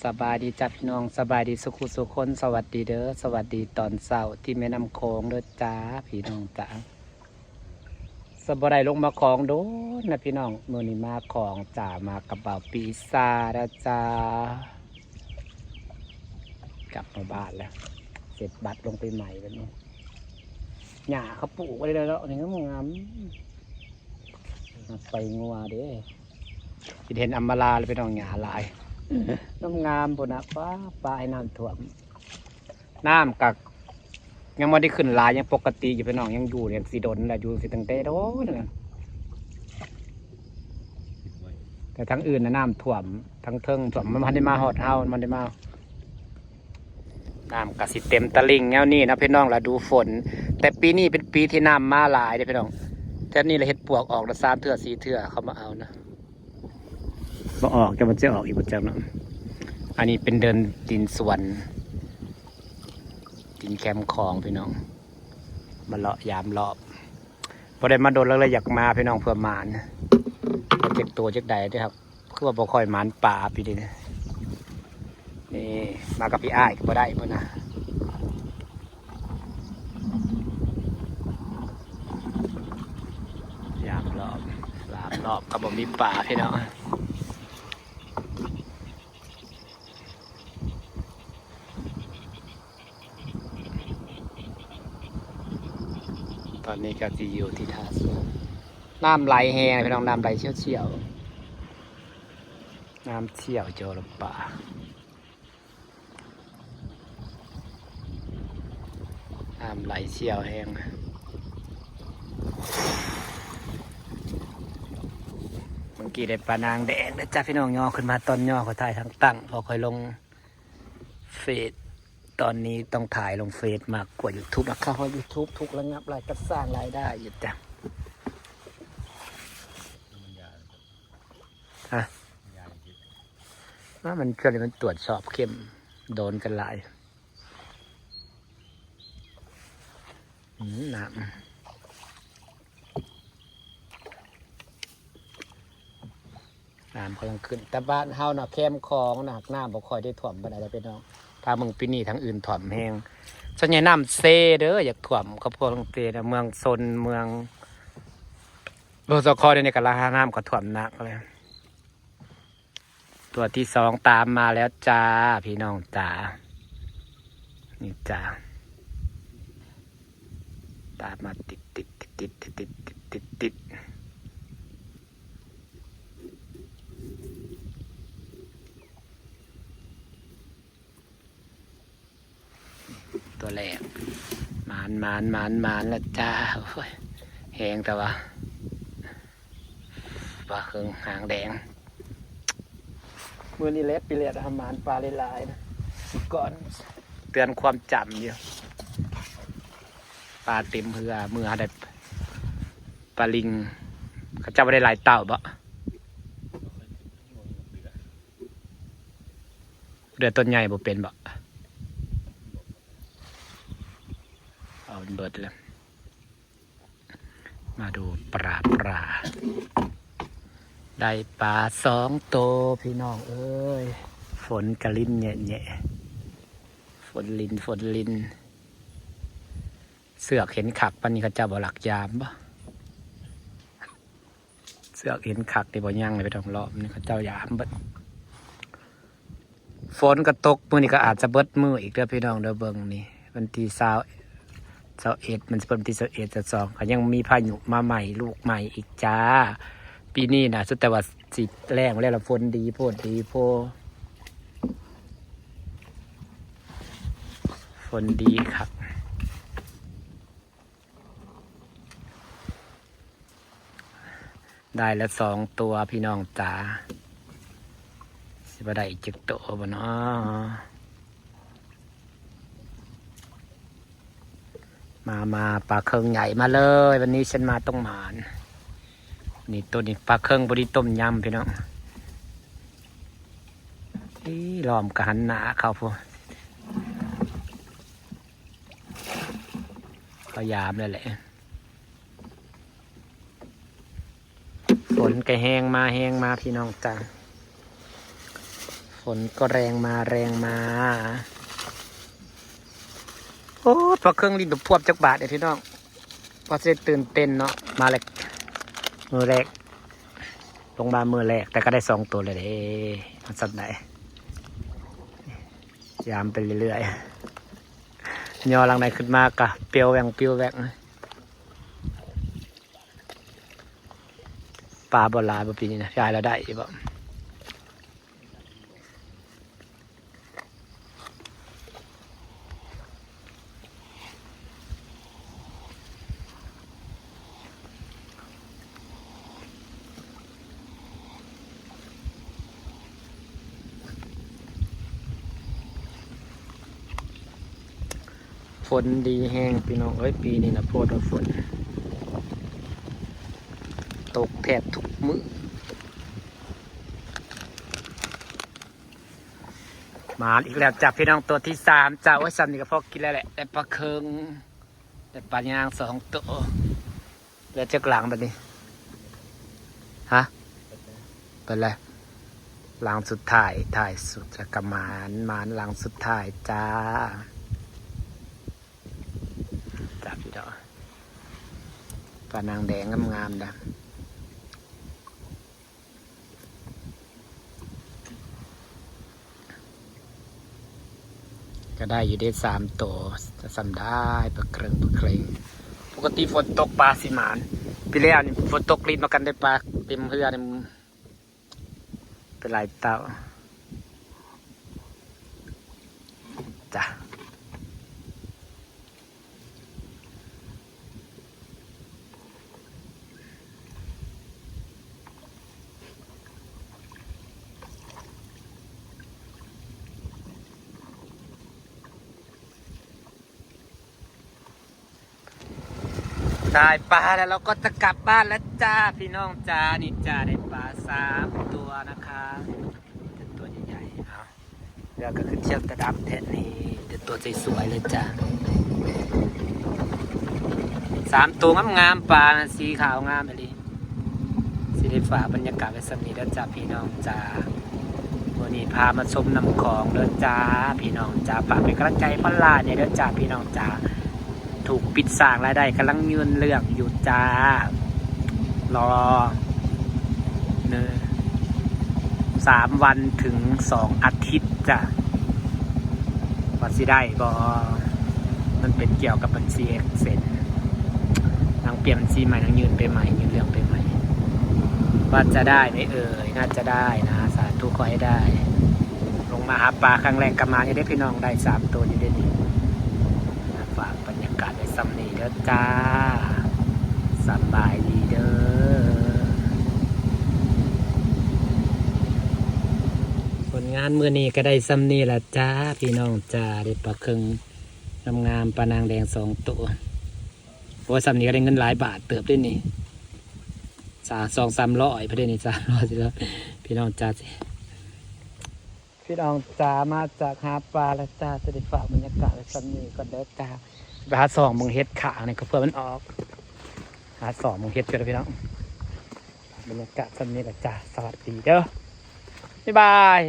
ສະບາຍດີຈ້າພີ່ນ້ອງ ສະບາຍດີສຸຂູສຸຄົນ ສະຫວັດດີເດີ ສະຫວັດດີຕອນເຊົ້າທີ່ແມ່ນ້ຳຂອງເດີຈ້າພີ່ນ້ອງຈ້າ. ສະ ບໍ່ໄດ້ລົງມາຂອງໂດນນະພີ່ນ້ອງ ມື້ນີ້ມາຂອງຈ້າ ມາກັບບ່າວປີຊາດເດີຈ້າ. ກັບມາບ້ານແລ້ວ ເກັບບັດລົງໄປໃໝ່ແບບນີ້ ຫຍ້າເຂົາປູກໄວ້ແລ້ວເນາະ ນີ້ງາມໆ. ໄປງົວເດ້ ຊິເຫັນອຳມາລາແລ້ວພີ່ນ້ອງ ຫຍ້າຫຼາຍ ງາມໆ ພຸ້ນນະ. ປ້າ ປ້າໃຫ້ນ້ຳຖ້ວມ ນ້ຳກະຍັງບໍ່ໄດ້ຂຶ້ນຫຼາຍ ຍັງປົກກະຕິຢູ່ພີ່ນ້ອງ ຍັງຢູ່ນີ້ຊິດົນແລ້ວ ຢູ່ຊິຕັ້ງແຕ່ດົນນະ. ແຕ່ທາງອື່ນນະນ້ຳຖ້ວມ ທາງເທິງຖ້ວມ ມັນບໍ່ໄດ້ມາຮອດເຮົາ ມັນບໍ່ໄດ້ມາ. ນ້ຳກະຊິເຕັມຕະລິ່ງແນວນີ້ນະພີ່ນ້ອງ ລະດູຝົນ ແຕ່ປີນີ້ເປັນປີທີ່ນ້ຳມາຫຼາຍເດ້ພີ່ນ້ອງ. ແຖບນີ້ລະເຫັດປວກອອກລະສາມເທື່ອສີ່ເທື່ອ ເຂົາມາເອົານະ ບໍ່ອອກ ຈັກມັນຊິອອກອີກບໍ່ຈັກເນາະ. ອັນນີ້ເປັນເດີ່ນດິນສວນ ດິນແຄມຂອງພີ່ນ້ອງ ມາເລາະຢາມລອບ. ບໍ່ໄດ້ມາດົນແລ້ວ ເລີຍຢາກມາພີ່ນ້ອງ ເພື່ອໝານ ຈັກໂຕຈັກໃດເດ້ ຄືວ່າບໍ່ຄ່ອຍໝານປາປີນີ້. ນີ້ມາກັບພີ່ອ້າຍກໍບໍ່ໄດ້ພຸ້ນນະ. ຢາມລອບ ສາມລອບກໍບໍ່ມີປາພີ່ນ້ອງ. ຕອນນີ້ກໍຊິຢູ່ທີ່ທ່າສວນ ນ້ຳໄຫຼແຮງພີ່ນ້ອງ ນ້ຳໄຫຼຊ່ຽວໆ ນ້ຳຊ່ຽວໂຈລະປາ ນ້ຳໄຫຼຊ່ຽວແຮງ. ເມື່ອກີ້ໄດ້ປານາງແດງເດີຈ້າພີ່ນ້ອງ ຍໍຂຶ້ນມາຕອນຍໍ ຂ້ອຍຖ່າຍທາງຕັ້ງ ພໍຄ່ອຍລົງເຟສ. ຕອນນີ້ຕ້ອງຖ່າຍລົງເຟສມາກກວ່າຢູທູບນະ ເພາະຢູທູບຖືກລະງັບລາຍ ກະສ້າງລາຍໄດ້ຢູ່ຈ້າ. ຮະ ມັນເທື່ອນີ້ມັນຕວດສອບເຂັ້ມ ໂດນກັນຫຼາຍ. ອືມ ນ້ຳ ນ້ຳກຳລັງຂຶ້ນ ແຕ່ບ້ານເຮົານະ ແຄມຂອງນະ ນ້ຳບໍ່ຄ່ອຍໄດ້ຖ້ວມປານໃດເດ້ພີ່ນ້ອງ. ຖ້າເບິ່ງປີນີ້ທາງອື່ນຖ້ວມແຮງ ສ່ວນໃຫຍ່ນ້ຳເຊເດີ ຢາກຖ້ວມຂອບຄົວທາງເຊນະ ເມືອງຊົນ ເມືອງ ບໍ່ ສະຄອ ດຽວນີ້ກໍລະ ນ້ຳກໍຖ້ວມໜັກເລີຍ. ຕົວທີສອງຕາມມາແລ້ວຈ້າ ພີ່ນ້ອງຈ້າ ນີ້ຈ້າ ຕາມມາຕິດໆໆໆໆໆ. ຕົວແລກ ໝານໆໆໆ ລະຈ້າ. ໂອ້ຍ ແຮງແຕ່ວ່າ ປາເຄິ່ງຫາງແດງ. ມື້ນີ້ແຫຼະ ປີແລກຫາໝານປາຫຼາຍໆນະ ກ່ອນເຕືອນຄວາມຈຳຢູ່ ປາເຕັມເຮືອ. ມື້ເຮົາໄດ້ປາລິງ ເຂົາເຈົ້າບໍ່ໄດ້ຫຼາຍເຕົາບໍ? ເຮືອຕົ້ນໃຫຍ່ບໍ່ເປັນບໍ? ເອົາເບິດແລ້ວ. ມາດູປາ ປາ ໄດ້ປາສອງໂຕພີ່ນ້ອງເອີຍ. ຝົນກະລິນແຍະໆ ຝົນລິນ ຝົນລິນ. ເຊືອກເຫັນຄັກປານນີ້ ເຂົາເຈົ້າບໍ່ລັກຍາມບໍ? ເຊືອກເຫັນຄັກນີ້ບໍ່ຍັງເລີຍ ໄປຕ້ອງລອບນີ້ ເຂົາເຈົ້າຢາມເບິດ. ຝົນກໍຕົກ ມື້ນີ້ກໍອາດຈະເບິດມື້ອີກເດີພີ່ນ້ອງເດີ. ເບິ່ງນີ້ ວັນທີຊາວ ຊາວເອັດ ມັນຊິເປີດວັນທີຊາວເອັດ ຊາວສອງ ກໍຍັງມີພາຍຸມາໃໝ່ ລູກໃໝ່ອີກຈ້າ. ປີນີ້ນະ ສຸດແຕ່ວ່າຊິແລ້ງແລ້ວລະ ຝົນດີໂພດດີໂພ ຝົນດີຄັກ. ໄດ້ລະສອງຕົວພີ່ນ້ອງຈ໋າ ຊິວ່າໄດ້ອີກຈັກໂຕບໍ່ເນາະ? ມາ ມາ ປາເຄິ່ງໃຫຍ່ມາເລີຍ ວັນນີ້ເຊັ່ນມາຕ້ອງໝານ. ນີ້ໂຕນີ້ປາເຄິ່ງພໍດີຕົ້ມຍຳພີ່ນ້ອງ. ອີ ລ້ອມກະຫັນໜ້າເຂົ້າພຸ້ນ. ເຂົາຢາມແລ້ວແຫຼະ. ຝົນກໍແຮງມາ ແຮງມາ ພີ່ນ້ອງຈ້າ. ຝົນກໍແຮງມາ ແຮງມາ. ໂອ້ ປາເຄິງຫຼິ້ນພວບຈັກບາດເດ້ພີ່ນ້ອງ. ພໍຊິໄດ້ຕື່ນເຕັ້ນເນາະ ມາແລ້ວ ມື້ແລກ ລົງມາມື້ແລກ ແຕ່ກໍໄດ້ສອງໂຕແລ້ວເດ້. ມັນສ່ຳໃດ ຍາມໄປເລື້ອຍໆ ຍໍຫຼັງໃດຂຶ້ນມາກໍປິວແຫວ່ງປິວແຫວ່ງ. ປາບໍ່ຫຼາຍບໍ່ປີນີ້ນະ ຍາຍລາວໄດ້ຢູ່ບໍ່? ຝົນດີແຮງພີ່ນ້ອງເອີຍ ປີນີ້ນະ ໂພດວ່າຝົນຕົກແທບທຸກມື້. ມາອີກແລ້ວຈ້າພີ່ນ້ອງ ຕົວທີສາມຈ້າ. ໂອ້ຍ ສ່ຳນີ້ກໍພໍກິນແລ້ວແຫຼະ ໄດ້ປາເຄິງ ໄດ້ປາຍາງສອງໂຕ. ເຫຼືອຈັກຫຼັງບັດນີ້ ຮະ? ເບິດແລ້ວ ຫຼັງສຸດທ້າຍ ທ້າຍສຸດ ແລ້ວກໍໝານ ໝານຫຼັງສຸດທ້າຍຈ້າ. ຈັບຢູ່ດອກ ປານາງແດງງາມໆ ດະ. ກໍໄດ້ຢູ່ເດ້ສາມໂຕ ຈະສ່ຳໄດ້ປາເຄີງ ປາເຄີງ. ປົກກະຕິຝົນຕົກປາຊິໝານ ປີແລ້ວນີ້ຝົນຕົກລິດມາກັນໄດ້ປາເຕັມເຮືອນີ້ ເປັນຫຼາຍເຕົາຈ້າ. ໄດ້ປາແລ້ວ ເຮົາກໍຈະກັບບ້ານແລ້ວຈ້າ ພີ່ນ້ອງຈ້າ. ນີ້ຈ້າ ໄດ້ປາສາມຕົວນະຄະ ເປັນຕົວໃຫຍ່ໆ ເອົາ. ເຮືອກໍຄືທ່ຽວຕາດຳແທ້ນີ້ ແຕ່ຕົວສວຍໆ ເລີຍຈ້າ. ສາມໂຕງາມໆ ປານະ ສີຂາວງາມອີ່ຫຼີ. ຊິໄດ້ຝາກບັນຍາກາດໄວ້ສ່ຳນີ້ເດີຈ້າ ພີ່ນ້ອງຈ້າ. ມື້ນີ້ພາມາຊົມນ້ຳຂອງເດີຈ້າ ພີ່ນ້ອງຈ້າ. ຝາກເປັນກຳລັງໃຈໃຫ້ພອນລາແດ່ເດີຈ້າ ພີ່ນ້ອງຈ້າ. ຖືກປິດສ້າງລາຍໄດ້ ກຳລັງຍື່ນເລື່ອງຢູ່ຈ້າ ລໍໜຶ່ງ ສາມວັນເຖິງສອງອາທິດຈ້າ ວ່າຊິໄດ້ບໍ່. ມັນເປັນກ່ຽວກັບບັນຊີ Access ນາງປ່ຽນບັນຊີໃໝ່ ນາງຍື່ນໄປໃໝ່ ຍື່ນເລື່ອງໄປໃໝ່. ວ່າຈະໄດ້ໄໝເອີຍ? ໜ້າຈະໄດ້ນະ ສາທຸ ຂໍໃຫ້ໄດ້. ລົງມາຫາປາຄັ້ງແລກກໍມາຢູ່ເດ້ພີ່ນ້ອງ ໄດ້ສາມໂຕຢູ່ເດ້ນີ້. ຝາກບັນຍາກາດໄວ້ສ່ຳນີ້ເດີຈ້າ ສະບາຍດີເດີ. ຜົນງານມື້ນີ້ກໍໄດ້ສ່ຳນີ້ລະຈ້າ ພີ່ນ້ອງຈ້າ. ໄດ້ປາເຄິງງາມໆ ປານາງແດງສອງໂຕ. ໂອ້ຍ ສ່ຳນີ້ກໍໄດ້ເງິນຫຼາຍບາດເຕີບເດ້ນີ້ ສາ ສອງສາມຮ້ອຍ ເພິ່ນເດ້ນີ້ ສາມຮ້ອຍ ພີ່ນ້ອງຈ້າ. ພີ່ນ້ອງຈ໋າ ມາຈາກຫາປາແລ້ວຈ້າ ຈະໄດ້ຝາກບັນຍາກາດໄວ້ສ່ຳນີ້ກ່ອນເດີຈ້າ. ໄປຫາສ່ອງເບິ່ງເຫັດຂ້າງນີ້ກໍເພື່ອມັນອອກ ຫາສ່ອງເບິ່ງເຫັດກ່ອນເດີພີ່ນ້ອງ. ບັນຍາກາດສ່ຳນີ້ແຫຼະຈ້າ ສະຫວັດດີເດີ ບາຍບາຍ.